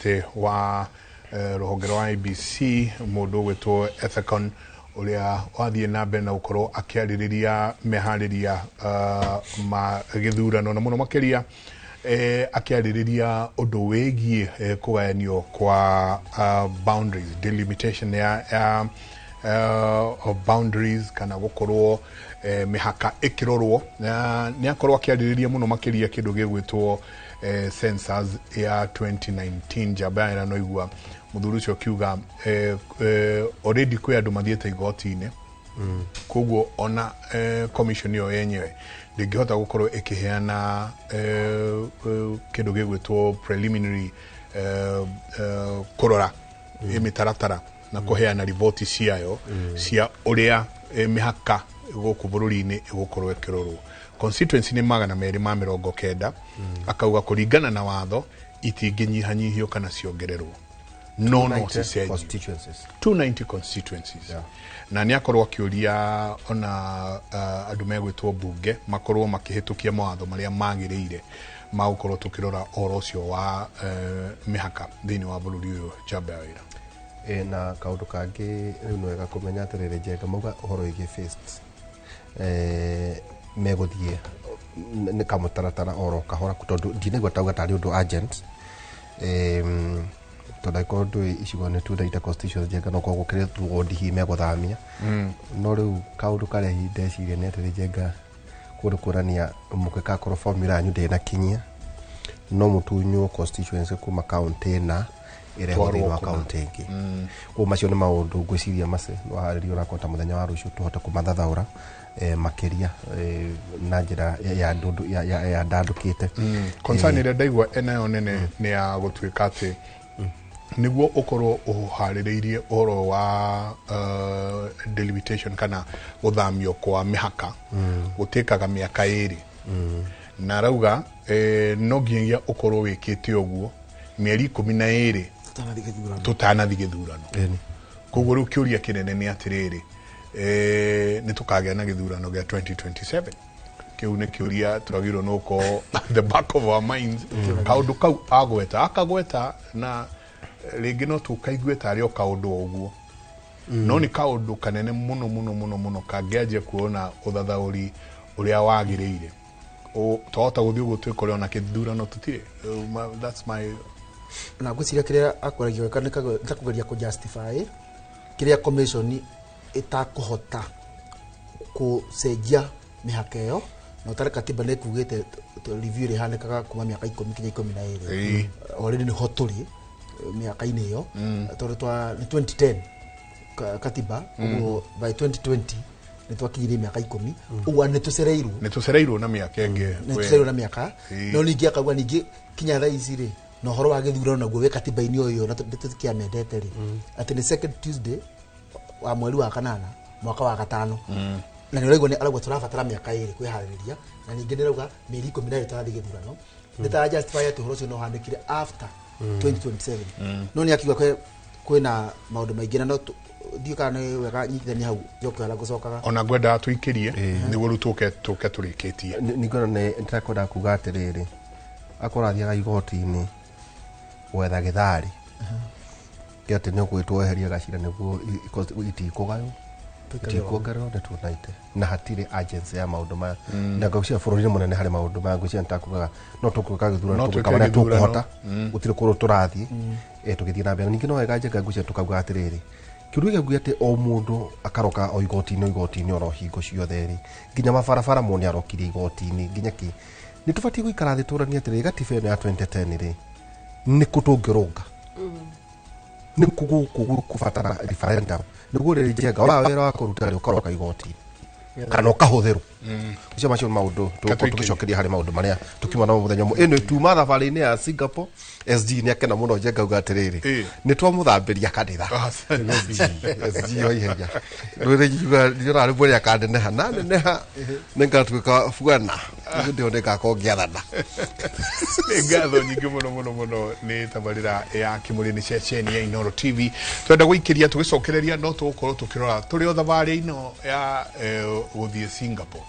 Deputy wa rũhonge rwa IEBC, mũndũ ũgwĩtwo Ethekon, ũrĩa wathiĩ na mbere na gũkorwo akĩarĩrĩria meharĩria ma gĩthurano, na mũno makĩria akĩarĩrĩria ũndũ wĩgiĩ kũgayanio kwa boundaries, delimitation ya of boundaries, kana gũkorwo mĩhaka ĩkĩrorwo. Na nĩ akorwo akĩarĩrĩria mũno makĩria kĩndũ gĩgwĩtwo census ya 2019. Njamba ya no igua mũthuri ũcio akiuga already kwĩ andũ mathiĩte igoti-inĩ, koguo ona commission ĩyo yenyewe ndĩngĩhota gũkorwo ĩkĩheana kĩndũ gĩgwĩtwo preliminary kũrora mĩtaratara na kũheana riboti ciayo cia ũrĩa mĩhaka gũkũ bũrũri-inĩ ĩgũkorwo ĩkĩrorwo. Constituency nĩ 290, akauga kũringana na watho itingĩnyihanyihio kana ciongererwo, no 290 cicenjio. Constituencies. 290 constituencies. Na nĩ akorwo akĩũria ona andũ megwĩtwo mbunge makorwo makĩhĩtũkia mawatho marĩa magĩrĩire ma gũkorwo tũkĩrora ũhoro ũcio wa mĩhaka thĩinĩ wa bũrũri ũyũ. Njamba ya wĩra. Na kaũndũ kangĩ rĩu nĩ wega kũmenya atĩrĩrĩ, Njenga, mauga ũhoro wĩgiĩ phased, megũthiĩ nĩ kamũtaratara oro kahora, tondũ ndinaigua tauga tarĩ ũndũ urgent, tondũ angĩkorwo ndũĩ icigo nĩ 290 constituencies, Njenga, no korwo gũkĩrĩ ward hihi megũthamia. No rĩu kaũndũ karĩa hihi ndeciria nĩ atĩrĩ, Njenga, kũndũ kuonania mũngĩgakorwo formula yanyu ndĩnakinyia, no mũtunywo constituency kuma kaunti ĩna ĩrehwo Twarwo thĩinĩ wa kũna. Kaunti ĩngĩ. Koguo macio nĩ maũndũ ngwĩciria mace waharĩrio ũrakorwo ta mũthenya wa rũciũ tũhote kũmathathaũra makĩria na njĩra ya ndundu ya ndandũkĩte. Concern ĩrĩa ndaigua ĩnayo nene nĩ ya gũtuĩka atĩ nĩguo ũkorwo ũharĩrĩirie ũhoro wa delimitation kana gũthamio kwa mĩhaka, gũtĩkaga mĩaka 2, na arauga no nginyagia ũkorwo wĩkĩte ũguo mĩeri 12 tũtanathiĩ gĩthurano. Tũtanathiĩ gĩthurano. Koguo rĩu kĩũria kĩnene nĩ atĩrĩrĩ, nĩ tũkagĩa na gĩthurano gĩa 2027? Kĩu nĩ kĩũria twagĩrĩirwo nĩ gũkorwo at the back of our minds. Kaũndũ kau agweta akagweta na rĩngĩ no tũkaigue tarĩ o kaũndũ o ũguo, no nĩ kaũndũ kanene mũno mũno mũno mũno kangĩanjia kuona ũthathaũri ũrĩa wagĩrĩire. Twahota gũthiĩ ũguo twĩkore ona kĩthurano tũtirĩ. That's my Na ngwĩciria kĩrĩa akwaragia gwĩka nĩ ta kũgeria kũ justify kĩrĩa commission ĩtakũhota kũcenjia mĩhaka ĩyo, na ũtarĩ katiba nĩ kugĩte review ĩrĩa ĩhanĩkaga kuma mĩaka 10 nginya 12. Already nĩho tũrĩ mĩaka-inĩ ĩyo, tondũ twa nĩ 2010 katiba, ũguo by 2020 nĩ twakinyirie mĩaka 10, ũguo nĩ tũcereirwo. Nĩ tũcereirwo na mĩaka ĩngĩ. Nĩ tũcereirwo na mĩaka. No ningĩ akauga ningĩ kinya thaa ici rĩ, na ũhoro wa gĩthurano naguo wĩ katiba-inĩ ũyũ, na tũtikĩamendete rĩ, atĩ nĩ second Tuesday wa mweri wa kanana mwaka wa gatano, na nĩ ũraigua nĩ arauga tũrabatara mĩaka 2 kwĩharĩrĩria, na ningĩ nĩ arauga mĩeri 12 tũrathiĩ gĩthurano. Nĩ ta justify atĩ ũhoro ũcio no ũhanĩkire after 2027, no nĩ akiuga kwĩna maũndũ maingĩ, na no ndiũĩ kana nĩ wega nyitithania hau njoke harĩa ngũcokaga. Ona ngwendaga tũikĩrie nĩguo rĩu tũke tũrĩkĩtie. Ningĩ nĩ ndĩrakwenda kuga atĩrĩrĩ, akorwo athiaga igoti-inĩ gwetha gĩtharĩ kĩ atĩ nĩ ũgwĩtwo weherie gacira nĩguo itikũgaywo, itikuongererwo nĩ 290, na hatirĩ agency ya maũndũ maya, na ngwĩciria bũrũri nĩ mũnene harĩ maũndũ maya. Ngwĩciria nĩtakugaga no tũgwĩka gĩthurano, No tũgwĩka twĩke marĩa gĩthurano. tũkũhota, gũtirĩ kũndũ tũrathiĩ tũgĩthiĩ na mbere. Ningĩ no wega, Njenga, ngwĩciria tũkauga atĩrĩrĩ, kĩũria gĩaku atĩ o mũndũ akaroka o igoti-inĩ, o igoti-inĩ, oro hingo ciothe rĩ, nginya mabarabara mũndũ nĩ arokire igoti-inĩ, nginya kĩ, nĩ tũbatiĩ gũikara thĩ tũranie atĩrĩrĩ, gatiba ĩno ya 2010 rĩ, nĩ kũ tũngĩrũnga, nĩ kũ gũkũ gũbatara referendum, nĩguo rĩrĩ, Njenga, wa wĩra wa kũruta rĩ, ũkaroka igoti kana ũkahũthĩrwo. Ũcio macio nĩ maũndũ tũgũkorwo Katũikĩrie. tũgĩcokeria harĩ maũndũ marĩa tũkiuma namo mũthenya ũmwe. Ĩno tuma thabarĩ-inĩ ya Singapore, SG nĩ akena mũno. Njenga, uga atĩrĩrĩ, nĩ twamũthambĩria kanitha. SG wa ihenya rwĩrĩ rĩmwe rĩa kaneneha na neneha nĩ ngatuĩka bwana, ndĩho nĩ ngakorwo ngĩathana. Nĩ ngatho nyingĩ mũno mũno mũno. Nĩ tabarĩra ya Kĩmũrĩ, nĩ ceceni ya Inoro TV. Twenda gũikĩria tũgĩcokereria, no tũgũkorwo tũkĩrora tũrĩ o thabarĩ ĩno ya gũthiĩ Singapore,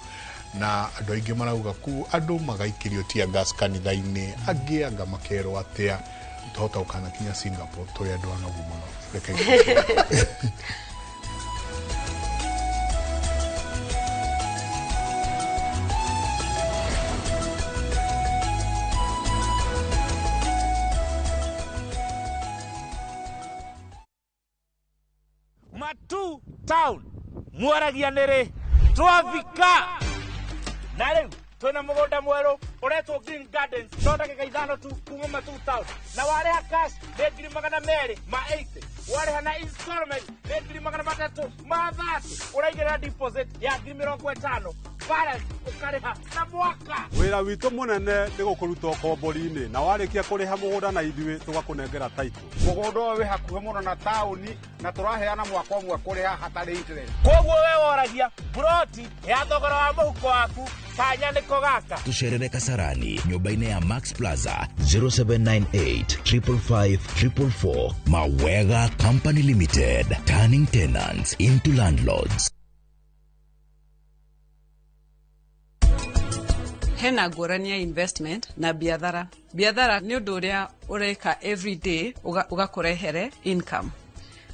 na andũ aingĩ marauga ku andũ magaikĩrio tear gas kanitha-inĩ, angĩ anga makerwo atĩa. Twahota gũkanakinya Singapore tũrĩ andũ anogu mũno. Reke Matu town mwaragia nĩrĩ twafika na rĩu twĩna mũgũnda mwerũ ũretwo Green Gardens no ndagĩka 5 tu kuma Matu town na warĩha cash nĩ 280,000, warĩha na installment nĩ 330,000, ũraigĩrĩra deposit ya 50,000, balance ũkarĩha na mwaka. Wĩra witũ mũnene nĩ gũkũruta ũkombori-inĩ na warĩkia kũrĩha mũgũnda na ithuĩ tũgakũnengera title. Mũgũnda ũyũ wĩ hakuhĩ mũno na taũni na tũraheana mwaka ũmwe kũrĩha hatarĩ interest. Koguo we woragia broti ya thogora wa mũhuko waku kanya nĩko gaka. Tucerere Kasarani nyũmba-inĩ ya Max Plaza 0798 555 444. Mawega Company Limited, turning tenants into landlords. Hena ngũrani ya investment na biathara. Biathara nĩ ũndũ ũrĩa ũreka every day ũgakũrehere income.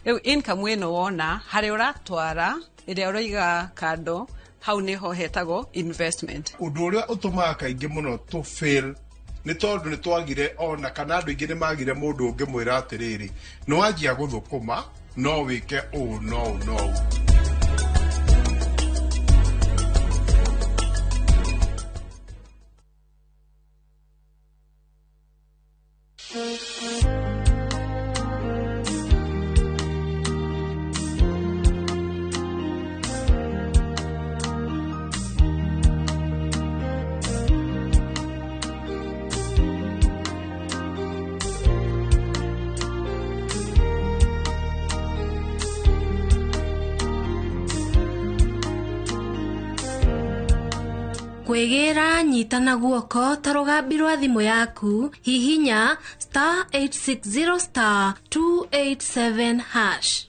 Rĩu income ĩno wona harĩa ũratwara ĩrĩa ũraiga kando, hau nĩho hetagwo investment. Ũndũ ũrĩa ũtũmaga kaingĩ mũno tũ fail nĩ tondũ nĩ twagire ona kana andũ aingĩ nĩ magire mũndũ ũngĩmwĩra atĩrĩrĩ, nĩ wanjia gũthũkũma no wĩke ũũ no ũũ no ũũ. Kwĩgĩra nyita na guoko ta rũgambi rwa thimũ yaku, hihinya star 860 star 287 hash.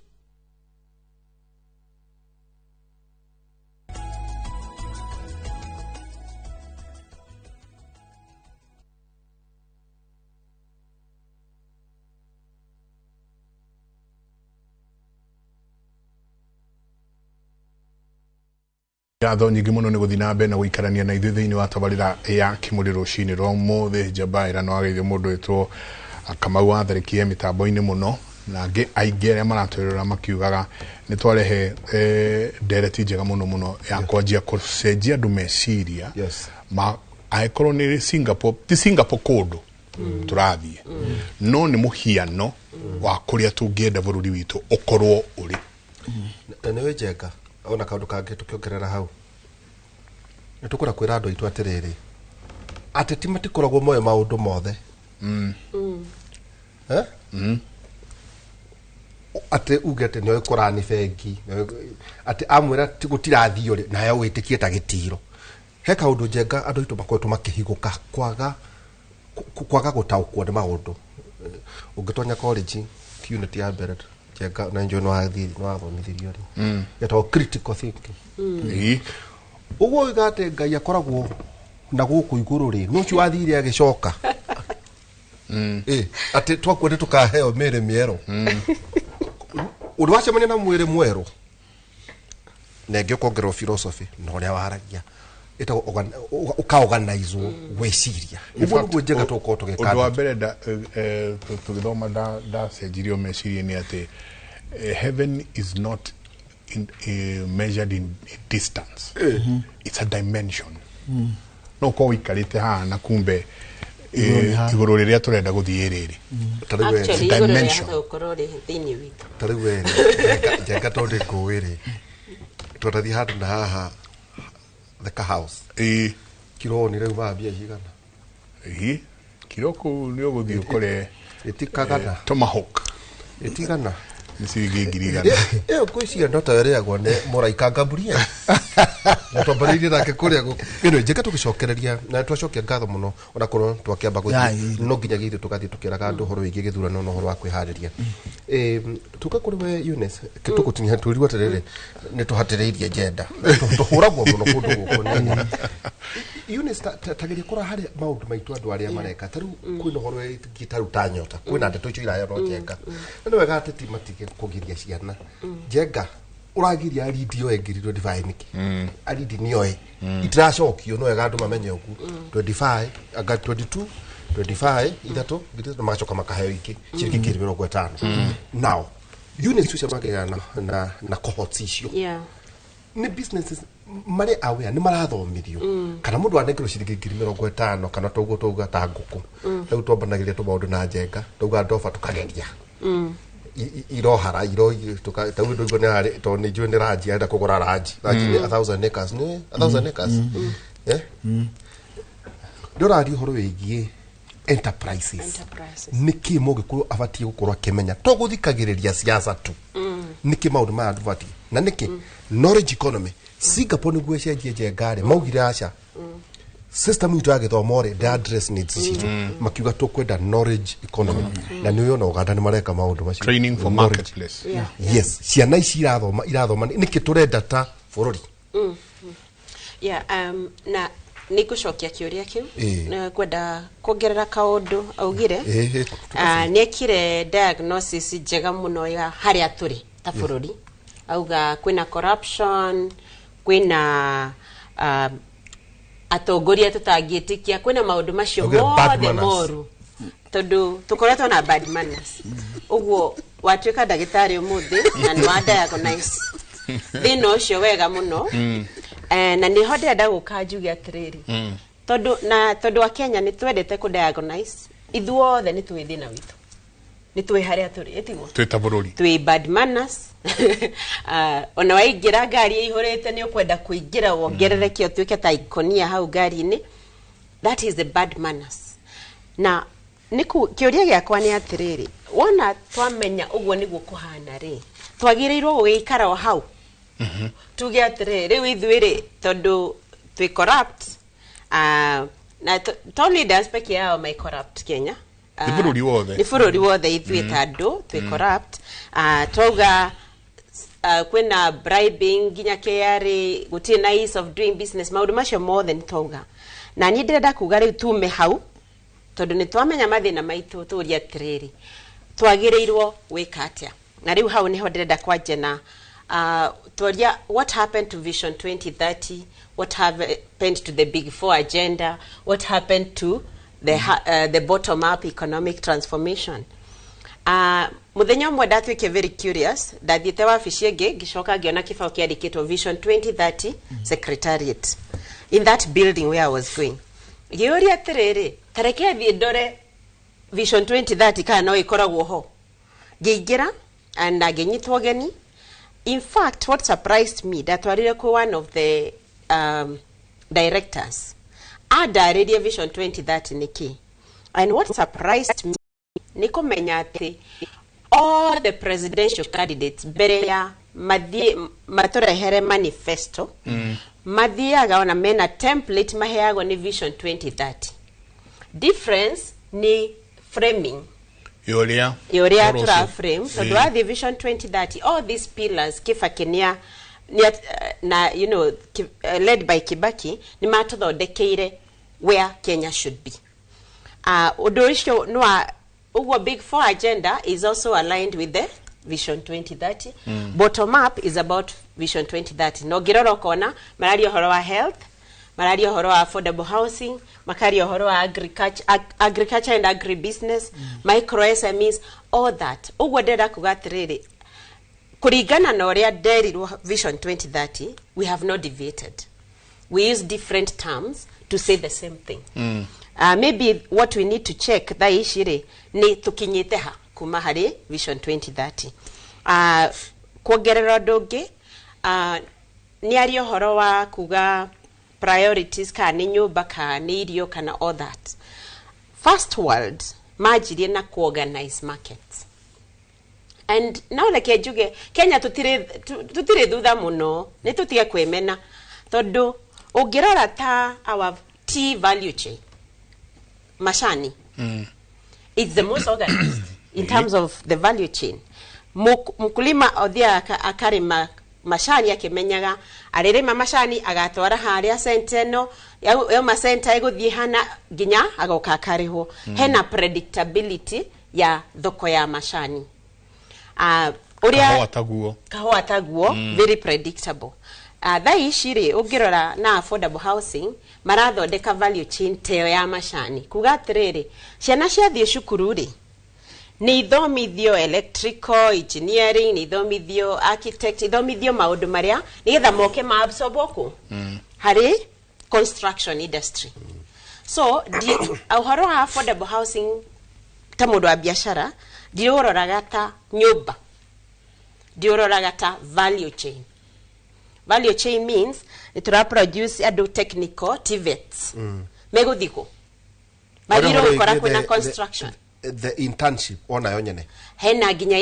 Ngatho nyingĩ mũno nĩ gũthiĩ na mbere na gũikarania na ithuĩ thĩinĩ wa tabarĩra ya Kĩmũrĩ rũcinĩ rwa ũmũthĩ. Njabaĩra no ageithio mũndũ wĩtwo Kamau watharĩkire mĩtambo-inĩ mũno na angĩ aingĩ arĩa maratwĩrora makiugaga nĩ twarehe ndereti njega mũno mũno ya kwanjia kũcenjia andũ meciria. Ma angĩkorwo nĩ Singapore, ti Singapore kũndũ tũrathiĩ, no nĩ mũhiano wa kũrĩa tũngĩenda bũrũri witũ ũkorwo ũrĩ. Na nĩ njega ona kaundu kangĩ tũkĩongerera hau nĩ tũkũra kwĩra andũ aitũ atĩrĩrĩ, ateti matikoragwo moĩ maũndũ mothe. Atĩ uge atĩ nĩoĩ kũrani bengi, atĩ amwĩra gũtirathiĩ ũrĩ nawe wĩtĩkie ta gĩtiro. He kaũndũ njenga andũ aitũ makoretwo makĩhigũka kwaga gũtaũkwo nĩ maũndũ. Ũngĩtonya college unit ya mbere njenga na njũĩ no wathomithirio rĩ, yetagwo critical thinking. Ũguo uga atĩ Ngai akoragwo na gũkũ igũrũ rĩ, nĩ ũcio wathire agĩcoka. Atĩ twakua nĩ tũkaheo mĩĩrĩ mĩerũ. Ũndũ wacemania na mwĩrĩ mwerũ na ĩngĩ ũkongererwo philosophy na ũrĩa waragia ĩtagwo ũkaorganizwo gwĩciria. Ũguo nĩguo njega tũgũkorwo tũgĩka. Ũndũ wa mbere tũgĩthoma ndacenjirio meciria nĩ atĩ heaven is not measured in distance. It's a dimension. No ũkorwo ũikarĩte haha na kumbe igũrũ rĩrĩa tũrenda gũthiĩ rĩrĩ. Dimension. Ta rĩu we njenga tondũ ngũĩ rĩ, tũrathiĩ handũ na haha the house. Kiro ni rĩu mbia cigana? Kiro kũu nĩ ũgũthiĩ ũkore ĩtikagana tomahawk. Ĩtigana nĩ ciringi 100,000. Ĩyo ngwĩciria no ta ĩrĩagwo nĩ mũraika Gabriel. Na twambĩrĩirie nake kũrĩa gũkũ. Ĩno njĩka tũgĩcokereria na twacokia ngatho mũno ona korwo twakĩamba gũthiĩ no nginyagia ithuĩ tũgathiĩ tũkĩraga andũ ũhoro wĩgiĩ gĩthurano na ũhoro wa kwĩharĩria. Tuka kũrĩ we Eunice, tũgũtinia twĩrwo atĩrĩrĩ nĩ tũhatĩrĩirie agenda. Tũhũragwo mũno kũndũ gũkũ nĩ. Eunice, tageria kũrora harĩa maũndũ maitũ andũ arĩa mareka ta rĩu kwĩna ũhoro wĩgiĩ ta rĩu ta nyota, kwĩna ndeto icio iraheanwo Njenga, na nĩ wega ateti matige kũgiria ciana. Njenga, ũragiria aridi yoe 25,000 nĩkĩ? Aridi nĩoe itiracokio, no wega andũ mamenye ũguo. 25 anga 22, 25, ithatũ 3,000, magacoka makaheo ingĩ ciringi 50,000. Now units icio magĩaga na cohorts icio nĩ businesses marĩ aware, nĩ marathomithio, kana mũndũ anengerwo ciringi 50,000 kana toguo twauga ta ngũkũ. Rĩu twambanagĩria tũmaũndũ na Njenga, twauga ndoba tũkageria irohara iro ta rĩu ndũigua nĩ ararĩ, tondũ nĩ njũĩ nĩ ranji arenda kũgũra ranji. Ranji nĩ 1,000 acres, nĩ 1,000 acres, eh. Ndĩraria ũhoro wĩgiĩ enterprises. Enterprises. Nĩkĩ mũgĩkũyũ abatiĩ gũkorwo akĩmenya, to gũthikagĩrĩria siasa tu? Nĩkĩ maũndũ maya tũbatiĩ na nĩkĩ knowledge economy? Singapore nĩguo ĩcenjie, Njenga rĩ, maugire aca, system itũ ya gĩthomo rĩ, ndĩ address needs citũ. Makiuga tũkwenda knowledge economy, na nĩ ũyona Uganda nĩ mareka maũndũ macio. Training for Knowledge. marketplace. Yes, ciana ici irathoma nĩkĩ tũrenda ta bũrũri? Yeah, na nĩ ngũcokia kĩũria kĩu. Ĩĩ. Na ngwenda kuongerera kaũndũ augire. Ĩĩ. Ah, nĩ ekire diagnosis njega mũno ya harĩa tũrĩ ta bũrũri. Auga kwĩna corruption, kwĩna atongoria tũtangĩtĩkia, kwĩna maũndũ macio Augire bad mothe manners. moru, tondũ tũkoretwo na bad manners. Ũguo watuĩka ndagĩtarĩ ũmũthĩ na nĩ wa diagnose thĩna ũcio wega mũno. Na nĩho ndĩrenda gũka njuge atĩrĩrĩ, tondũ a Kenya nĩ twendete kũ diagnose, ithuothe nĩ tũĩ thĩna witũ, nĩ tũĩ harĩa tũrĩ, ĩtiguo? Twĩ ta bũrũri. Twĩ bad manners. Ona waingĩra ngari ĩihũrĩte, nĩ ũkwenda kũingĩra wongerereke ũtuĩke ta ikonia hau ngari-inĩ. That is the bad manners. Na nĩ kĩũria gĩakwa nĩ atĩrĩrĩ, wona twamenya ũguo nĩguo kũhana rĩ, twagĩrĩirwo gũgĩikara o hau tuge atĩrĩrĩ, rĩu ithuĩ rĩ, tondũ twĩ corrupt, na to leaders peke yao mai corrupt Kenya. Nĩ bũrũri wothe. Nĩ bũrũri wothe, ithuĩ ta andũ twĩ corrupt. Twauga kwĩna bribing nginya KRA, gũtirĩ na ease of doing business, maũndũ macio mothe nĩ twauga. Na niĩ ndĩrenda kuga rĩu tume hau, tondũ nĩ twamenya mathĩna maitũ, tũrie atĩrĩrĩ, twagĩrĩirwo gwĩka atĩa? Na rĩu hau nĩho ndĩrenda kwanjia na twaria what happened to Vision 2030, what happened to the Big Four agenda, what happened to the bottom up economic transformation. Muthenya ũmwe ndatuĩke very curious, ndathiĩte wabici ĩngĩ, ngĩcoka ngĩona kĩbaũ kĩandĩkĩtwo Vision 2030 Secretariat in that building where I was going. Ngĩũria atĩrĩrĩ, ta reke thiĩ ndore Vision 2030 kana no ĩkoragwo ho. Ngĩingĩra na ngĩnyitwo ũgeni. In fact, what surprised me, ndatwarire kwĩ one of the directors, andarĩrie Vision 2030 nĩ kĩ. And what surprised me nĩ kũmenya atĩ all the presidential candidates, mbere ya mathiĩ matũrehere manifesto, mathiaga ona mena template maheagwo nĩ Vision 2030. Difference nĩ framing. Yoria. Yoria. Ũhoro Tura ũcio. frame, tondũ wathiĩ Vision 2030, all these pillars Kibaki nĩa na led by Kibaki, nĩ matũthondekeire where Kenya should be. Ũndũ ũcio nĩ wa ũguo Big Four agenda is also aligned with the Vision 2030. Bottom up is about Vision 2030, na ũngĩrora ũkona mararia ũhoro wa health, mararia ũhoro wa affordable housing, makaria ũhoro wa agriculture, agriculture and agribusiness, micro SMEs, all that. Ũguo ndĩrenda kuga atĩrĩrĩ, kũringana na ũrĩa nderirwo Vision 2030, we have not deviated. We use different terms to say the same thing. Maybe what we need to check thaa ici rĩ, nĩ tũkinyĩte ha kuma harĩ Vision 2030. Kuongerera ũndũ ũngĩ, nĩ aria ũhoro wa kuga priorities, kana nĩ nyũmba, kana nĩ irio, kana all that. First world manjirie na kuorganize markets. And now reke njuge, Kenya tũtirĩ thutha mũno, nĩ tũtige kwĩmena, tondũ ũngĩrora ta our tea value chain, macani, it's the most organized in terms of the value chain. Mkulima othiaga akarĩma macani akimenyaga aririma macani agatwara haria center ĩno yauma center ĩgũthiĩ hana nginya agoka akarĩhwo. Hena predictability ya thoko ya macani. Uria Kahũa taguo. Kahũa taguo, very predictable. Thaa ici rĩ, ũngĩrora na affordable housing marathondeka value chain teo ya macani, kuga atĩrĩrĩ, ciana ciathiĩ cukuru rĩ, nĩ ithomithio electrical engineering, nĩ ithomithio architect, ithomithio maũndũ marĩa nĩgetha moke ma absorb kũ harĩ construction industry. So ũhoro wa affordable housing, ta mũndũ wa biacara, ndiũroraga ta nyũmba, ndiũroraga ta value chain. Value chain means nĩ tũra produce andũ technical TVETs megũthiĩ kũ, magĩrĩirwo gũkora kwĩna construction. The internship onayo nyene. Hena nginya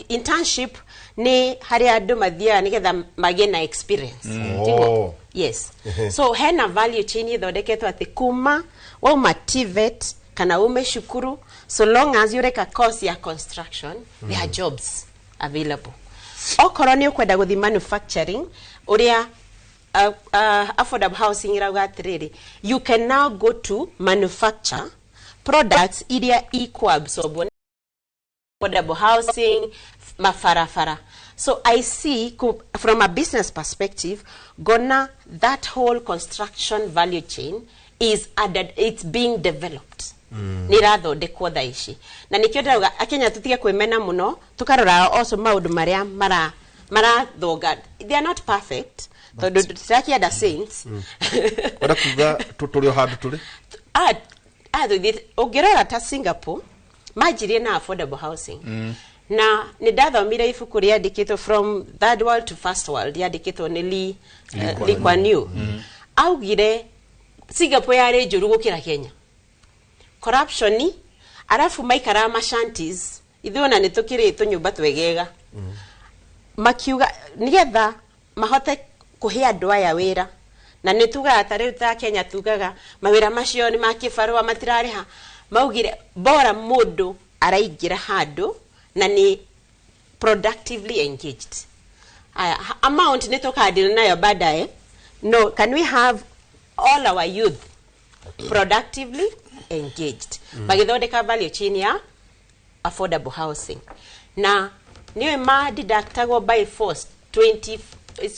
internship nĩ harĩa andũ mathiaga nĩgetha magĩe na experience. Tiguo? Oh. Yes. So hena value chain ithondeketwo atĩ kuma wauma TVET kana ume cukuru, so long as ureka course ya construction, there are jobs available. Okorwo nĩ ũkwenda gũthiĩ manufacturing, ũrĩa affordable housing ĩrauga atĩrĩrĩ, you can now go to manufacture products iria ikuabsorbwo affordable housing, mabarabara. So I see from a business perspective, gona that whole construction value chain is added, it's being developed, nä irathondekwo thaa ici, na nĩkĩo ndĩrauga akenya tũtige kwĩmena mũno, tũkarora also maũndũ marĩa marathonga. They are not perfect, tondũ tũtirakĩenda saints. Wenda kuga tũrĩ o handũ tũrĩ. Ũngĩrora ta Singapore, manjirie na affordable housing, na nĩ ndathomire ibuku rĩandĩkĩtwo From Third World to First World, rĩandĩkĩtwo nĩ Lee Kuan Yew. Augire Singapore yarĩ njũru gũkĩra Kenya, corruption, arabu maikaraga mashanties, ithuĩ ona nĩ tũkĩrĩ tũnyũmba twegega. Makiuga nigetha mahote kũhe andũ aya wĩra, na nĩ tugaga ta rĩu ta Kenya tugaga mawĩra macio nĩ ma kĩbarũa, matirarĩha. Maugire bora mũndũ araingĩra handũ na nĩ productively engaged. Aya, amount nĩ tũkadili nayo baadaye. No, can we have all our youth productively engaged? Magĩthondeka value chain ya affordable housing, na niwe ma deductagwo by force 20,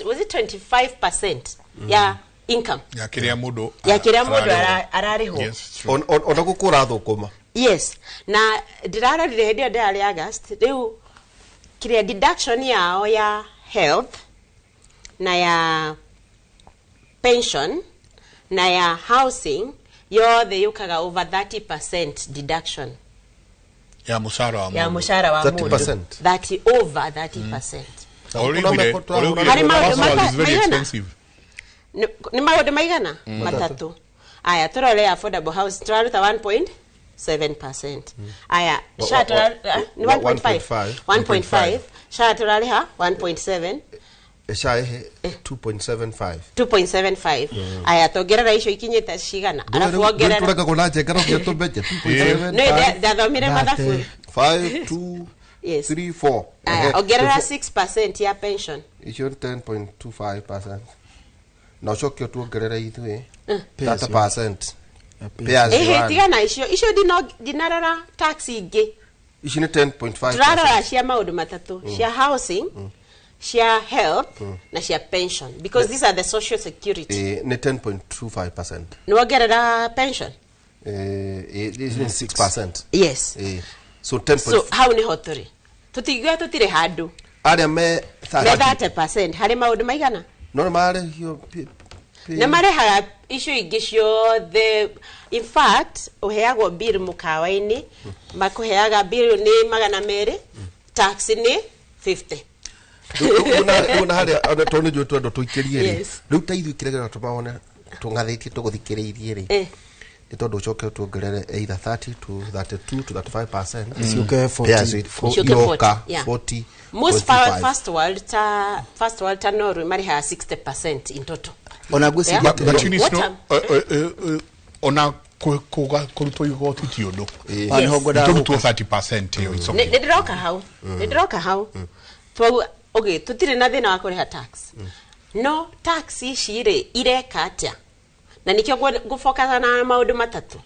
was it 25% ya income ya kĩrĩa mũndũ ya kĩrĩa mũndũ ararĩhwo. Ararĩhwo. Yes, true. Ona gũkũra thũkũma. Yes, na ndĩrarorire hĩndĩ ĩyo ndĩrarĩ August rĩu, kĩrĩa deduction yao ya health na ya pension na ya housing yothe yũkaga over 30% deduction ya mũcara wa ya mũndũ. Mũcara wa mũndũ. 30%. 30, over 30%. Ũrĩoigire- ũrĩoigire Harĩ maũndũ first world is very maigana? expensive. Nĩ maũndũ maigana matatũ. Aya, tũrore affordable house tũraruta 1.7%. Aya, SHA nĩ 1.5. 1.5. 1.5. SHA tũrarĩha 1.7. SHA ĩhe 2.75. 2.75. Aya, tuongerera icio ikinyĩte cigana? Arabu wongerera Tũrengagwo na njenga no nginya tũmenye. Nĩ 2.75 ndathomire mathabu. 5 2 Yes. 3 4. Aya, ongerera 6% ya pension. Icio nĩ 10.25%, na ũcoke ũtuongerere ithuĩ 30% pay as you Ĩhĩ, earn. tigana icio ndinarora tax ingĩ. Ici nĩ 10.5%. Turarora cia maũndũ matatũ, cia housing, cia health na cia pension, because these are the social security. Nĩ 10.25%. Nĩ wongerera pension. Ici nĩ 6%. Yes. So 10. So hau nĩho tũrĩ, tũtingiuga tũtirĩ handũ. Arĩa me me 30 30% harĩ maũndũ maigana? No nĩ marĩhio Nĩ marehaga icio ingĩ ciothe. In fact, ũheagwo bill mũkawa-inĩ, makũheaga bill nĩ 200, tax nĩ 50. Rĩu na harĩa ona tondũ nĩ njũĩ twendwo tũikĩrie rĩ, Yes. rĩu ta ithuĩ kĩrĩa tũmawone tũng'athĩtie tũgũthikĩrĩirie rĩ, nĩ tondũ ũcoke tuongerere either 30 to 32 to 35%. Ciũke 40. Pay as you- Ciũke 40, iroka yeah. 40. Most 45. first world, ta first world ta Norway, marĩhaga 60% in total. Ona ngwĩciria Yeah. But atĩrĩrĩ, you What need to ona kũrutwo igoti ti ũndũ. Ah, nĩho ngwendaga Tũrutwo gũka. 30% ĩyo, it's Nĩ okay. ndĩroka hau, nĩ ndĩroka hau. Twauga Okay, tutire na thina wa kuriha tax. No tax ici rĩ ireka atia? Na nikio ngũfocus na maũndũ matatũ.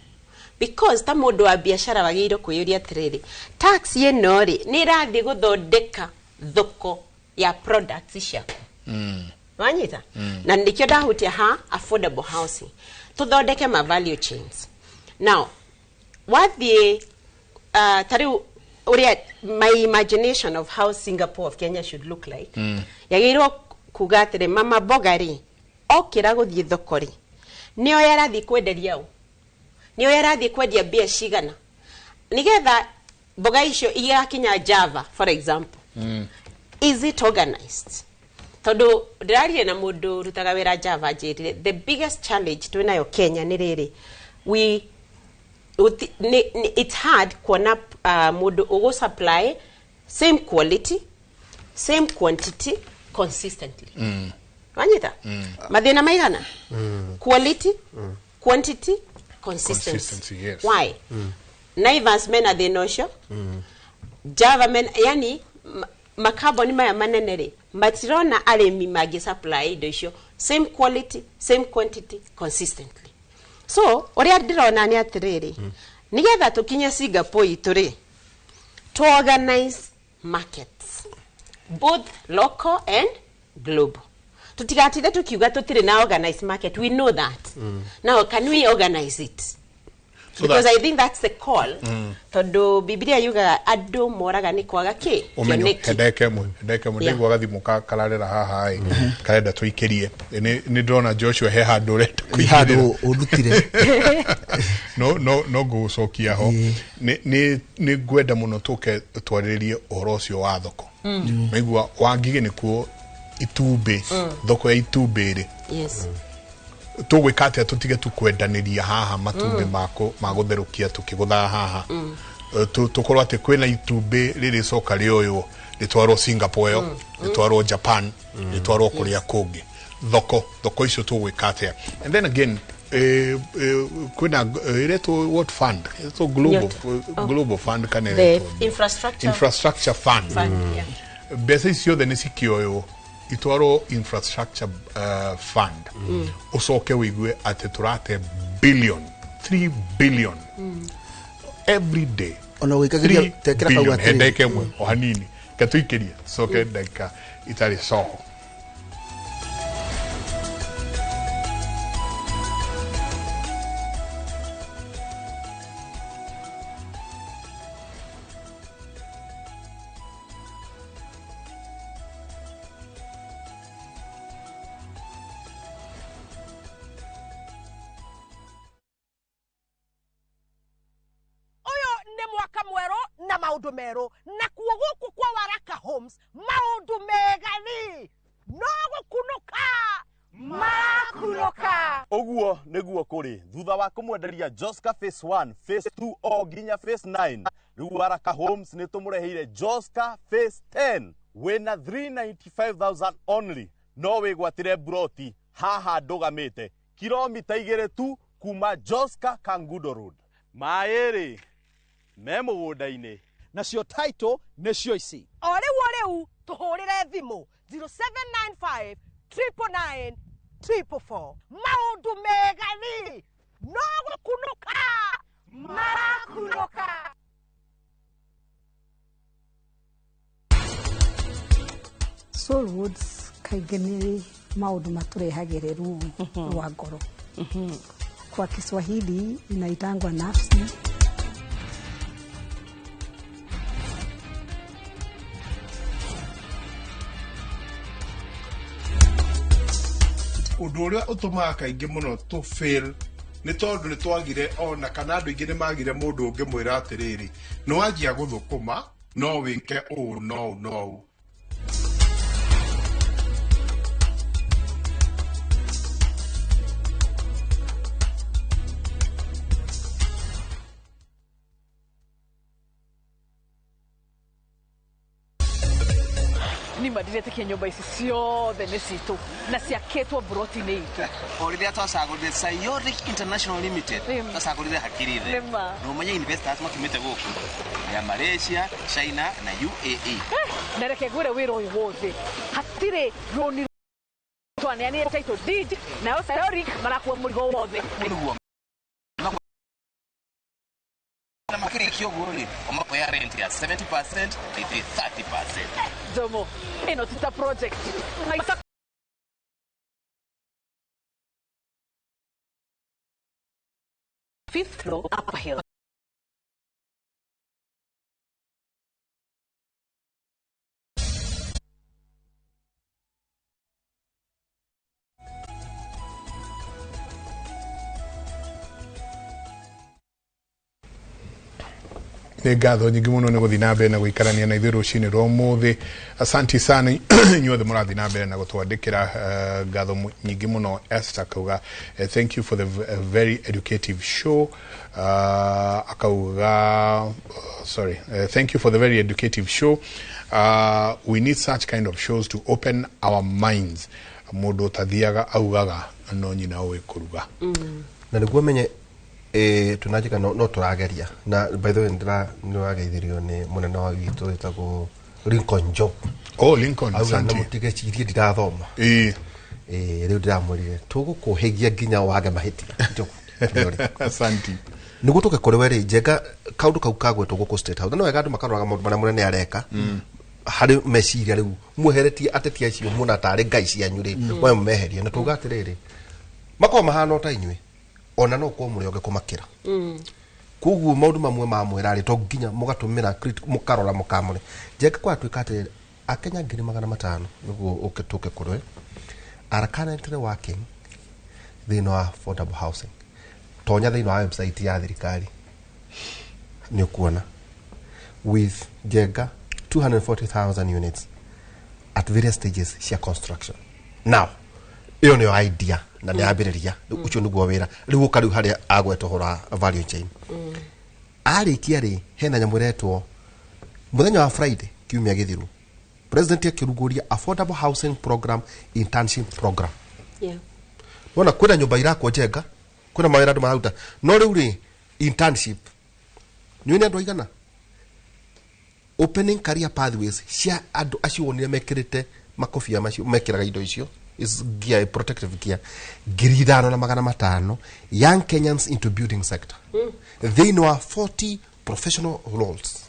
Because ta mũndũ wa biashara wagĩrĩirwo kwĩyũria atĩrĩrĩ, tax ĩno rĩ nĩ ĩrathiĩ gũthondeka thoko ya products ciaku. Wanyita? Na nikio ndahutia ha affordable housing. Tuthondeke ma value chains. Now, wathiĩ ta rĩu ũrĩa my imagination of how Singapore of Kenya should look like, yagĩrĩirwo kuga atĩrĩ, mama mboga rĩ okĩra gũthiĩ thoko rĩ nĩo yarathiĩ kwenderia ũ, nĩo yarathiĩ kwendia mbia cigana nĩgetha mboga icio igakinya Java, for example. Is it organized? Tondũ ndĩraria na mũndũ ũrutaga wĩra Java, anjĩrire the biggest challenge twĩnayo Kenya nĩ rĩrĩ, we it's hard kuona mũndũ ũgũ supply same quality, same quantity consistently. Wanyita? Mathĩna maigana? Quality, quantity, consistency. Consistency, yes. Why? Naivas mena thĩna ũcio, Java men, yani makambuni maya manene rĩ matirona arĩmi mangĩ supply indo icio same quality, same quantity consistently. So ũrĩa ndĩrona nĩ atĩrĩrĩ, nĩgetha tũkinye Singapore itũ rĩ, to organize markets both local and global. Tutigatinde tukiuga tutire na organized market, we know that. Now can we organize it? So because that- I think that's the call. Tondu Biblia yugaga andu moraga ni kwaga ki Ũmenyo. kĩoneki. Hendeke mwe. Yeah. Ndaigua gathimũ kararĩra haha ĩ karenda tũikĩrie. Nĩ ndĩrona Joshua he handũ ũrenda Nĩ handũ kũigĩrĩra. ũndutire. No ngũgũcokia ho. Nĩ ngwenda mũno tũke twarĩrĩrie ũhoro ũcio wa thoko. Maigua wa ngigĩ nĩkuo itumbĩ, thoko ya itumbĩ rĩ, tũgwĩka atĩa tũtige tu kwendanĩria haha matumbĩ ma gũtherũkia tũkĩgũthaga haha? Tũkorwo atĩ kwĩna itumbĩ rĩrĩcoka rĩoywo rĩtwarwo Singapore ĩyo, rĩtwarwo Japan, rĩtwarwo kũrĩa kũngĩ. Thoko icio tũgwĩka atĩa? And then again, kwĩna ĩretwo what fund? Ĩretwo global Nyota. Oh. Global fund kana The ĩretwo infrastructure infrastructure fund. Fund, yeah. Mbeca ici ciothe nĩ cikĩoywo itwarwo infrastructure fund. Ũcoke wĩigue atĩ tũrate billion, 3 billion every day. Ona ũgĩkagĩria 3 tekĩra kau billion. atĩrĩ. Hendeke mwe o hanini ke tũikĩrie coke ndagĩka itarĩ coho. Ũyũ nĩ mwaka mwerũ na maũndũ merũ, nakuo gũkũ kwa Waraka Homes maũndũ mega rĩ no gũkunũka marakunũka. Ũguo nĩguo kũrĩ thutha wa kũmwenderia Joska phase 1, phase 2 o nginya phase 9, rĩu Waraka Homes nĩ tũmũreheire Joska phase 10. Wĩna 395,000 only no wĩgwatĩre broti haha ndũgamĩte kilomita 2 tu kuma Joska Kangundo Road. Maĩ rĩ me mũgũnda-inĩ, nacio title nĩcio ici. O rĩu o rĩu tũhũrĩre thimũ 0795 999 444. Maũndũ mega rĩ no gũkunũka marakunũka. Soul Woods kaingĩ nĩ maũndũ matũrehagĩre ruo rwa ngoro. Kwa Kiswahili inaitangwa nafsi. Ũndũ ũrĩa ũtũmaga kaingĩ mũno tũ fail nĩ tondũ nĩ twagire ona kana andũ aingĩ nĩ magire mũndũ ũngĩmwĩra atĩrĩrĩ, nĩ wanjia gũthũkũma no wĩke ũũ no ũũ no ũũ. Nima ndiretĩkia nyũmba ici ciothe nĩ citũ na ciakĩtwo mburoti-inĩ itũ. O rĩrĩa twacagũrire Sayoric International Limited, twacagũrire hakiri thĩ. Nĩma. Na ũmenye investors makiumĩte gũkũ ya Malaysia, China na UAE. Na reke ngwĩre wĩra ũyũ wothe hatirĩ rũni twaneanire title deed, nayo Sayoric marakua mũrigo wothe. Nĩguo na makĩrĩkia ũguo rĩ, ũmakoya rent ya 70% na ithuĩ 30%. Jomo, ĩno ti ta project. Maita fifth floor, Upper Hill. Nä ngatho nyingä må no nä gå thiä na mbere na gå ikarania na ithuä rå cinä rwa må thä. Asanti sana inyuothe må rathiä na mbere na gå twandä kä ra. Ngatho nyingä må no. Esther akauga, "Thank you for the very educative show." Akauga, sorry, "Thank you for the very educative show. We need such kind of shows to open our minds. Mũndũ ũtathiaga augaga no nyina ũĩ kũruga." Na nĩguo menye tunajika no tũrageria. Na by the way, ndĩra nĩwageithirio nĩ mũnene wa witũ wĩtagwo Lincoln Job. Oh, Lincoln. Auga na Asante. mũtigecirie ndirathoma. Ĩĩ. Rĩu ndĩramwĩrire tũgũkũhĩgia nginya wage mahĩtia, Njogu. Asante. Nĩguo tũke kũrĩ we rĩ, Njenga, kaũndũ kau kagwetwo gũkũ State House na wega andũ makaroraga maũndũ marĩa mũnene areka harĩ meciria. Rĩu mweheretie ateti acio muona tarĩ ngai cianyu rĩ, we mũmeherie na tuga atĩrĩrĩ, makorwo mahana o ta inyuĩ, ona no ũkorwo mũrĩ oge kũmakĩra. Koguo maũndũ mamwe mamwĩra rĩ, to nginya mũgatũmĩra mũkarora mũkamũre. Njenga, kwatuĩka atĩrĩrĩ, akenya 500,000, nĩguo ũke tũke kũrĩ we, are currently working thĩinĩ wa affordable housing. Tonya thĩinĩ wa website ya thirikari nĩ ũkuona with Njenga 240,000 units at various stages cia construction. Now ĩyo nĩyo idea na nĩ yambĩrĩria. Rĩu ũcio nĩguo wĩra. Rĩu ũka rĩu harĩa agweta ũhoro wa value chain. Arĩkia rĩ, hena nyamũ ĩretwo mũthenya wa Friday kiumia gĩthiru, president akĩrugũria affordable housing program internship program. Wona kwĩna nyũmba irakwo, Njenga, kwĩna mawĩra andũ mararuta, no rĩu rĩ, internship nĩ nĩ andũ aigana, opening career pathways cia andũ acio wonire mekĩrĩte makobia macio mekĩraga indo icio is gear, protective gear, 5,500 young Kenyans into building sector thĩinĩ wa 40 professional roles.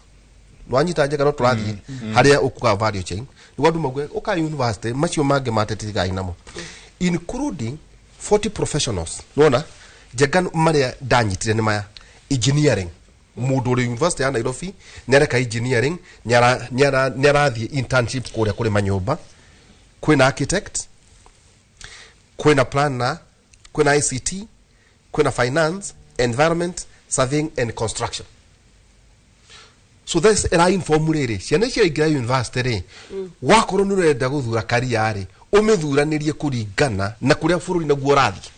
Nwanyita, Njega? No tũrathiĩ harĩa ũkuga value chain nĩguo andũ mauge ũka university macio mangĩ matetigai namo, including 40 professionals. Nĩwona, Njenga, marĩa ndanyitire nĩ maya: engineering, mũndũ ũrĩ university ya Nairobi nĩareka engineering, nĩarathiĩ internship kũrĩa kũrĩ manyũmba. Kwĩna architect, kwĩna planner, kwĩna ICT, kwĩna finance, environment, surveying and construction. So that's ĩra inform rĩrĩ ciana icio aingĩra university rĩ, wakorwo nĩ ũrenda gũthura karia rĩ, ũmĩthuranĩrie kũringana na kũrĩa bũrũri naguo ũrathiĩ.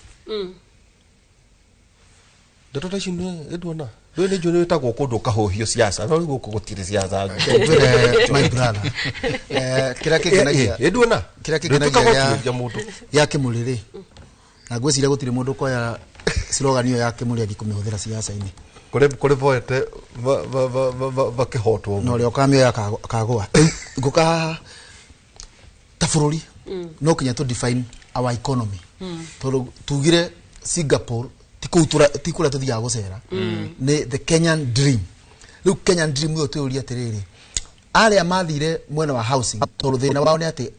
Ndeto ta ici nĩ nduona rĩu nĩ njũĩ nĩ wĩtagwo kũndũ ũkahũhio siasa, no rĩu gũkũ gũtirĩ siasa. Ngwĩre, my brother, kĩrĩa kĩngenagia Ĩnduona kĩrĩa kĩngenagia gũkĩũria mũndũ gĩa Kĩmũrĩ rĩ, na ngwĩciria gũtirĩ mũndũ ũkoya slogan ĩyo ya Kĩmũrĩ athiĩ kũmĩhũthĩra siasa-inĩ. Kũrĩ boete makĩhotwo. Na ũrĩa ũkamĩoya akagũa. Rĩu ngũka haha ta bũrũri no kinya tũ define our economy, tondũ tugire Singapore ti kũu ti kũrĩa tũthiaga gũcera, nĩ the Kenyan dream. Rĩu Kenyan dream ĩyo twĩyũrie atĩrĩrĩ, arĩa mathire mwena wa housing, tondũ thĩna wao nĩ atĩ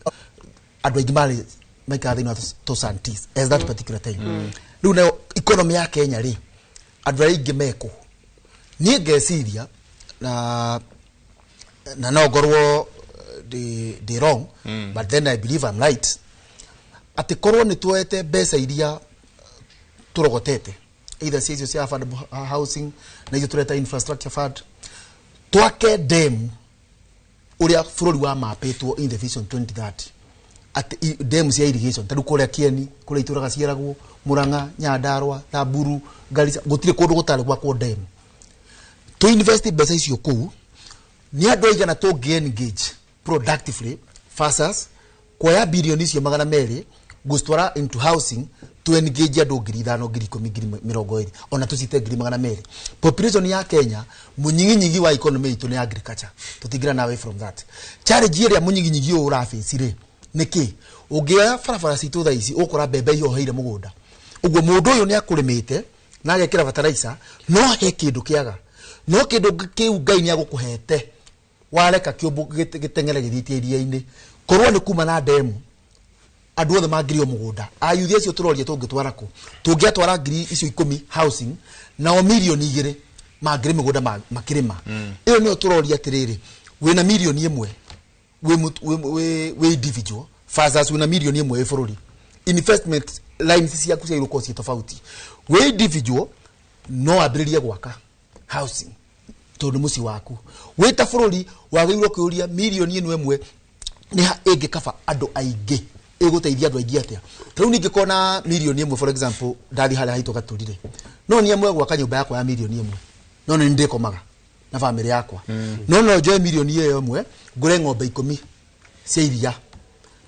andũ aingĩ marĩ maikara thĩinĩ wa tũsantis as that particular time. Rĩu nayo economy ya Kenya rĩ, andũ arĩa aingĩ mekũ? Niĩ ngeciria na no ngorwo ndĩ wrong, but then I believe I'm right, atĩ korwo nĩ tuoete mbeca iria tũrogotete, either cia icio cia affordable housing na icio tũreta infrastructure fund, twake demu ũrĩa bũrũri wa mapĩtwo in the Vision 2030, atĩ demu cia irrigation ta rĩu kũrĩa Kieni kũrĩa itũraga ciaragwo, Murang'a, Nyandarua, Samburu, Garissa, gũtirĩ kũndũ gũtarĩ gwakwo demu. To invest mbeca icio kũu, nĩ andũ aigana tũngĩ engage productively Versus kuoya bilioni icio 200 gũcitwara into housing to engage andũ 5,000 10,000 20,000 ona tũcite 200,000. Population ya Kenya, mũnyiginyigi wa economy itũ nĩ agriculture, tũtingĩra na away from that challenge. Ĩrĩa mũnyiginyigi ũyũ ũrabaci rĩ nĩkĩ ũngĩoya barabara citũ thaa ici, ũkora mbembe ihoheire mũgũnda ũguo mũndũ ũyũ nĩ akũrĩmĩte na agekĩra fertilizer, no he kĩndũ kĩaga, no kĩndũ kĩu Ngai nĩ agũkũhete wareka kĩũmbũ gĩteng'ere gĩthiĩte iria-inĩ. Korwo nĩ kuma na ndemu, andũ othe mangĩrio mũgũnda. Ayuthi acio tũroria tũngĩtwara kũ? Tũngĩatwara 10,000 housing, nao 2 million mangĩrĩ mĩgũnda makĩrĩma. Ĩyo nĩyo tũroria atĩrĩrĩ, wĩna 1 million wĩ individual versus wĩna 1 million wĩ bũrũri, investment lines ciaku ciagĩrĩirwo gũkorwo ciĩ tofauti. Wĩ individual no wambĩrĩrie gwaka housing tondũ mũciĩ waku. Wĩ ta bũrũri wagĩrĩirwo kwĩyũria 1 million nĩ ha ĩngĩkaba andũ aingĩ, ĩgũteithia andũ aingĩ atĩa? Ta rĩu ningĩkorwo na 1 million, for example, ndathi harĩa haitũ Gatũrire, no niamue gwaka nyũmba yakwa ya 1 million, no nĩ ndĩkomaga na bamĩrĩ yakwa. No njoe 1 million ngũre ng'ombe 10 cia iria,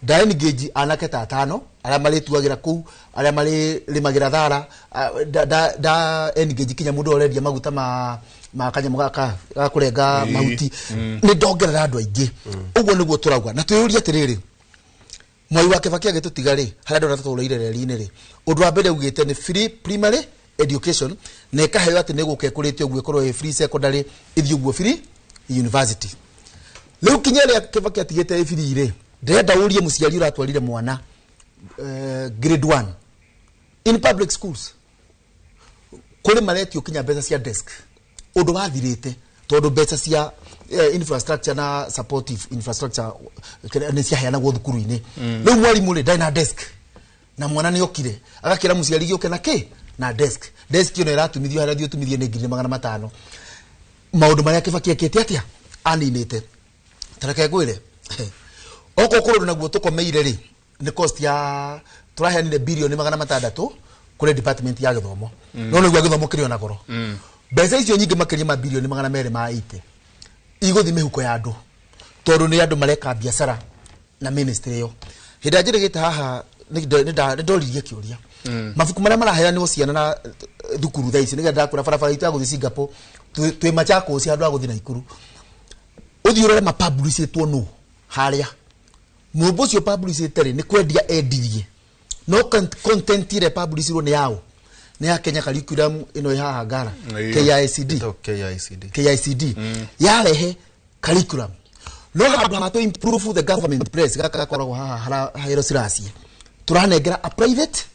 nda engage anake ta atano arĩa marĩtuagĩra kũu, arĩa marĩrĩmagĩra thara, nda engage kinya mũndũ ũrendia maguta ma kanyamũ gaka ga kũrenga mahuti. Nĩ ndongerera andũ aingĩ. Ũguo nĩguo tũrauga na twĩyũrie atĩrĩrĩ, Mwai wa Kibaki agĩtũtiga rĩ, harĩa ndona tũtũrĩire reri-inĩ rĩ, ũndũ wa mbere augĩte nĩ free primary education, na ĩkaheo atĩ nĩ gũka ĩkũrĩte ũguo ĩkorwo ĩ free secondary, ĩthiĩ ũguo free university. Rĩu kinya ĩrĩa Kibaki atigĩte ĩ free rĩ, ndĩrenda ũrie mũciari ũratwarire mwana grade 1 in public schools, kũrĩ maretio kinya mbeca cia desk, ũndũ wathirĩte tondũ mbeca cia infrastructure na supportive infrastructure nĩ ciaheanagwo thukuru-inĩ. Rĩu mwarimũ rĩ ndarĩ na desk, na mwana nĩ okire agakĩra mũciari gĩũke na kĩ na desk. Desk ĩno ĩratumithio harĩa thiĩ ũtumithie nĩ 1,500,000. Maũndũ marĩa Kibaki ekĩte atĩa aninĩte, tareke ngwĩre, okorwo kũrĩ ũndũ naguo tũkomeire rĩ, nĩ cost ya tũraheanire 600 billion kũrĩ department ya gĩthomo. No nĩguo gĩthomo kĩrĩ ona goro. Mbeca icio nyingĩ makĩria ma 280 billion igũthiĩ mĩhuko ya andũ, tondũ nĩ andũ mareka biacara na ministry ĩyo. Hĩndĩ ĩrĩa njĩrĩgĩte haha nĩ ndoririe kĩũria, mabuku marĩa maraheanwo ciana na thukuru thaa ici, nĩgetha ndakũra barabara itũ ya gũthiĩ Singapore twĩ Machakos handũ ha gũthiĩ Naikuru, ũthiĩ ũrore mapublicĩtwo nũ harĩa. Mũndũ ũcio publicĩte rĩ, nĩ kwendia endirie, no content ĩrĩa publicirwo nĩ yaũ? Nĩ ya Kenya Curriculum ĩno ĩ haha Ngara. KICD. KICD. KICD yarehe curriculum, no handũ ha to improve the government press gaka gakoragwo haha hahero ciracie, tũranengera a private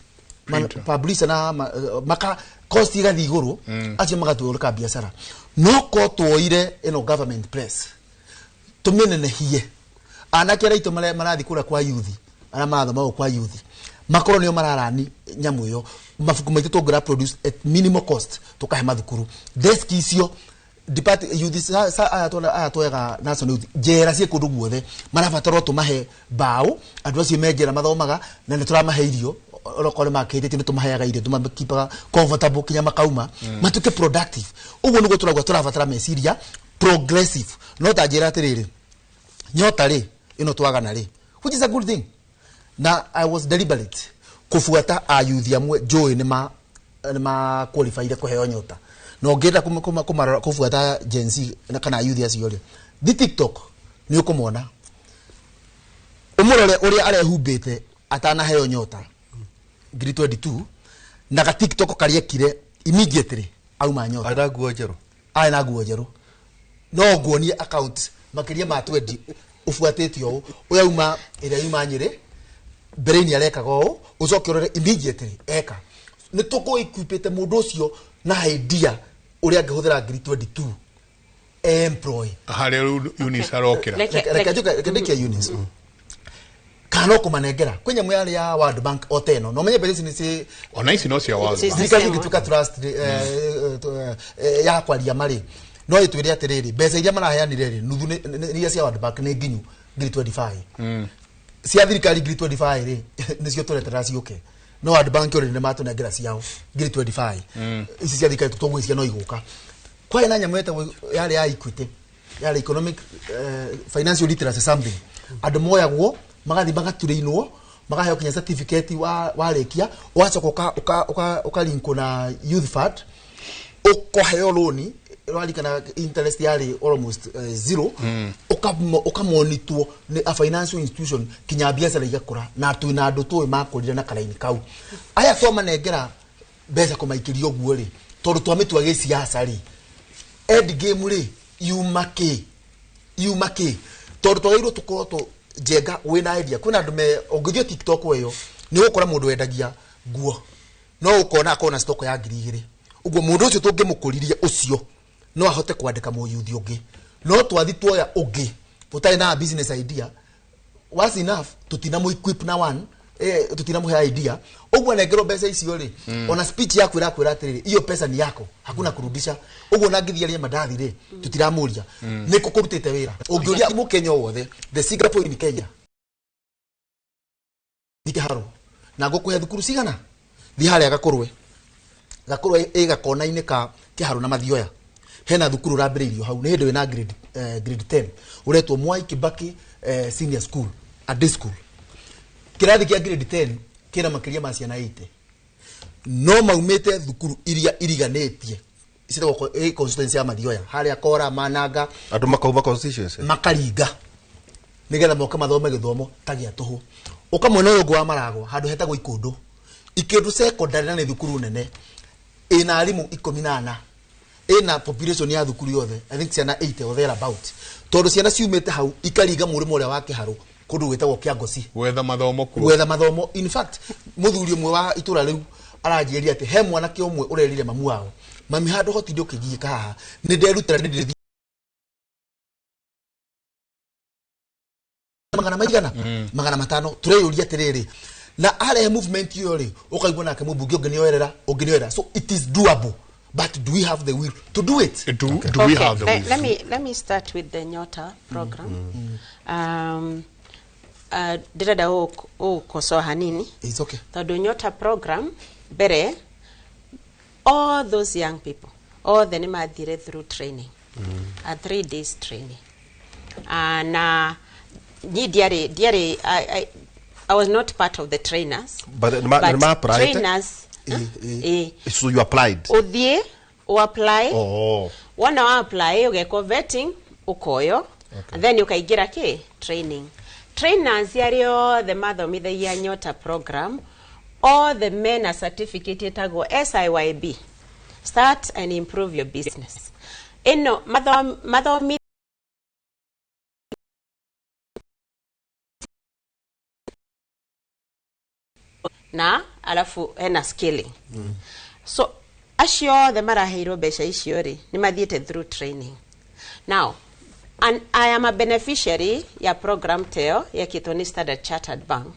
publisher na maka cost igathiĩ igũrũ. Acio magatũrĩka biacara, no ko tuoire ĩno government press tũmĩnenehie, anake arĩa aitũ marathiĩ kũrĩa kwa youth, arĩa marathoma gũkũ kwa youth, makorwo nĩo mararani nyamũ ĩyo. Mabuku maitũ tũngĩra produce at minimal cost, tũkahe mathukuru desk icio. Youth aya twoyaga national youth njera ciĩ kũndũ guothe, marabatarwo tũmahe mbaũ. Andũ acio me njera mathomaga na nĩ tũramahe irio, onokorwo nĩ makĩrĩtie nĩ tũmaheaga irio, tũmakipaga comfortable kinya makauma matuĩke productive. Ũguo nĩguo tũrauga tũrabatara meciria progressive. No ta njĩra atĩrĩrĩ, nyota rĩ ĩno twagana rĩ, which is a good thing, na I was deliberate kubuata ayuthi amwe njũĩ nĩ ma qualifyire kũheo nyota. Na ũngĩenda kũmarora, kũbuata Gen Z na kana ayuthi acio rĩ, thi TikTok nĩ ũkũmona, ũmũrore ũrĩa arehumbĩte atanaheo nyota 2022 na ga TikTok karĩa ekire immediately auma nyota. Arĩ na nguo njerũ. Arĩ na nguo njerũ. No nguonie account makĩria ma 20 ũbuatĩte ũũ, ũyũ auma ĩrĩa yuma Nyĩrĩ mbere-inĩ arekaga ũũ, ũcoke ũrore immediately eka. Nĩ tũkũ-equipĩte mũndũ ũcio na idea ũrĩa angĩhũthĩra 2022 employ. Harĩa rĩu Eunice arokĩra. Reke reke ndĩkie Eunice. Kana no kũmanengera kwĩ nyamũ yarĩ ya World Bank o teno, no menye mbeca ici nĩ Ona ici no cia World Bank. Thirikari ĩngĩtuĩka trust ya kwaria marĩ no ĩtwĩre atĩrĩrĩ, mbeca iria maraheanire rĩ, nuthu iria cia World Bank nĩ nginyu 2025. Cia thirikari 2025 rĩ, nĩcio tũretera ciũke, no World Bank already nĩ matũnengera ciao 2025. Ici cia thirikari tũgwĩcia no igũka. Kwarĩ na nyamũ yetagwo yarĩ ya Equity, yarĩ economic financial literacy something. Andũ moyagwo magathiĩ magaturĩinwo, makaheo kinya certificate wa warĩkia, ũgacoka ũkalinkwo na youth fund, ũkaheo loan rwarikana interest yarĩ almost zero. Ũkamonitwo nĩ a financial institution kinya biacara igakũra, na twĩna andũ tũĩ makũrire na karaini kau. Aya twamanengera mbeca kũmaikĩria ũguo rĩ, tondũ twamĩtua gĩciaca rĩ, end game rĩ yuma kĩ, yuma kĩ? Tondũ twagĩrĩirwo tũkorwo tũ njenga wĩna idea. Kwĩna andũ me ũngĩthiĩ TikTok ĩyo nĩ ũgũkora mũndũ wendagia nguo, no ũkona akorwo na stock ya 2000. Ũguo mũndũ ũcio tũngĩmũkũririe ũcio no ahote kwandĩka mũyuthi ũngĩ. No twathi tuoya ũngĩ ũtarĩ na business idea, was enough tutinamũ equip na one, tutinamũhe idea. Ũguo anengerwo mbeca icio rĩ, ona speech yaku ĩrakwĩra atĩrĩrĩ, hiyo pesa ni yako, hakuna kurudisha. Ũguo ona ngĩthiĩ arie mandathi rĩ, tutiramũria nĩkũ kũrutĩte wĩra. Ũngĩũria mũkenya o wothe, the Singapore in Kenya thiĩ haro na ngũkũhe thukuru cigana, thiĩ harĩa Gakũrwe. Gakũrwe ĩ gakona-inĩ ka Kĩharũ na Mathioya, hena thukuru ũrambĩrĩirio hau nĩ hĩndĩ wĩna grade 10, ũretwo Mwai Kibaki Senior School, a day school. Kĩrathi kĩa grade 10 kĩna makĩria ma ciana 80, no maumĩte thukuru iria iriganĩtie ciĩtagwo constituency ya Mathioya, harĩa Kora, Mananga. Andũ makauma constituency. Makaringa nigetha moke mathome gĩthomo ta gĩa tũhũ. Ũka mwena ũyũ ũngĩ wa Maragwa, handũ hetagwo Ikũndũ, Ikĩndũ Secondary, na nĩ thukuru nene ĩna arimũ 14, ĩna population ya thukuru yothe I think ciana 80 or thereabout, tondũ ciana ciumĩte hau ikaringa mũrĩmo ũrĩa wa Kĩharũ kũndũ gwĩtagwo Kĩangoci gwetha mathomo kuo. Gwetha mathomo. In fact, mũthuri ũmwe wa itũra rĩu aranjĩrire atĩ he mwanake ũmwe ũrerire mamu wao, "Mami, handũ hotinde ũkĩgiĩka haha, nĩ nderutĩra, nĩ ndĩrĩthiĩ magana maigana 500." Tũreyũria atĩrĩrĩ, na arehe movement ĩyo rĩ, ũkaigua nake mũmbunge ũngĩ nĩoerera, ũngĩ nĩoerera. So it is doable, but do we have the will to do it? Do we have the will? Let me start with the Nyota program. Ndĩrenda gũkosoa hanini. It's okay. Tondũ Nyota program mbere, all those young people othe nĩ mathire through training, a 3 days training. Na niĩ ndiarĩ I was not part of the trainers. But nĩ ma apply? Trainers, eh. So you applied? Ũthiĩ ũapply. Oh. Wona wa apply, ũgekwo vetting, ũkoyo, and then ũkaingĩra kĩ training. Trainers arĩa othe mathomithagia Nyota program, othe mena certificate ĩtagwo SIYB, Start and Improve Your Business. Ĩno mathomi na alafu hena scaling. So acio othe maraheirwo mbeca icio rĩ, nĩ mathiĩte through training. Now, and I am a beneficiary ya program teo yekĩtwo nĩ Standard Chartered Bank,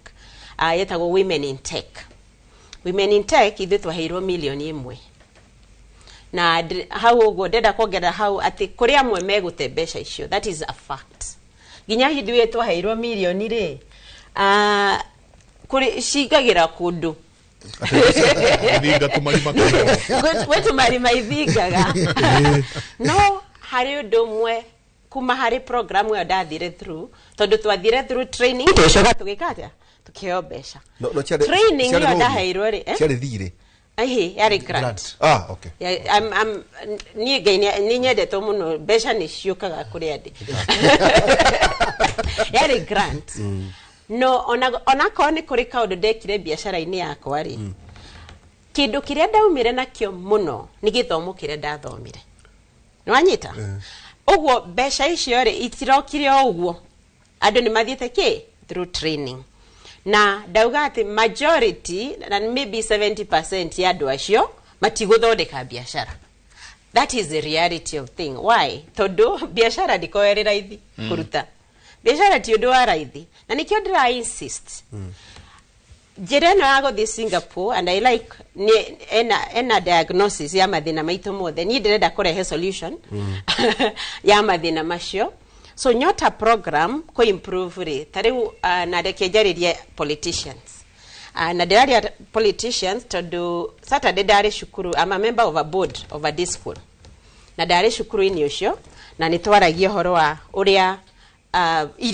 yetagwo Women in Tech. Women in Tech, ithuĩ twaheirwo 1 million. Na hau ũguo ndĩrenda kuongerera hau atĩ kũrĩ amwe megũte mbeca icio, that is a fact. Nginya hĩndĩ ĩyo twaheirwo mirioni rĩ, kũrĩ cingagĩra kũndũ. Ithinga tũmarima tũrĩa. Gwĩ tũmarima ithingaga. No harĩ ũndũ ũmwe kuma harĩ program ĩyo ndathire through, tondũ twathire through training, tũgĩcoka tũgĩka atĩa, tũkĩheo mbeca. No ciarĩ Training ciarĩ ĩyo loan? ndaheirwo rĩ, eh? Ciarĩ thirĩ? Ĩhĩ, yarĩ grant. Ah, okay. Yeah, niĩ Ngai nĩ nyendetwo mũno, mbeca nĩ ciũkaga kũrĩ andĩ. Yarĩ grant. No onakorwo nĩ kũrĩ kaũndũ ndekire biacara-inĩ yakwa rĩ, kĩndũ kĩrĩa ndaumire nakĩo mũno nĩ gĩthomo kĩrĩa ndathomire. Nĩwanyita ũguo? Mbeca icio rĩ, itirokire o ũguo, andũ nĩ mathiĩte kĩ through training. Na ndauga atĩ majority, na maybe 70% ya andũ acio matigũthondeka biacara. That is the reality of thing. Why? Tondũ biacara ndĩkoragwo ĩrĩ raithi. Kũruta biacara ti ũndũ wa raithi, na nĩkĩo ndĩra insist njĩra ĩno ya gũthiĩ Singapore. And I like nĩ ena diagnosis ya mathĩna maitũ mothe. Niĩ ndĩrenda kũrehe solution ya mathĩna macio. So Nyota program kũ improve rĩ, ta rĩu na reke njarĩrie politicians, na ndĩraria politicians tondũ Saturday ndarĩ cukuru. I'm a member of a board of a day school, na ndarĩ cukuru-inĩ ũcio na nĩ twaragia ũhoro wa ũrĩa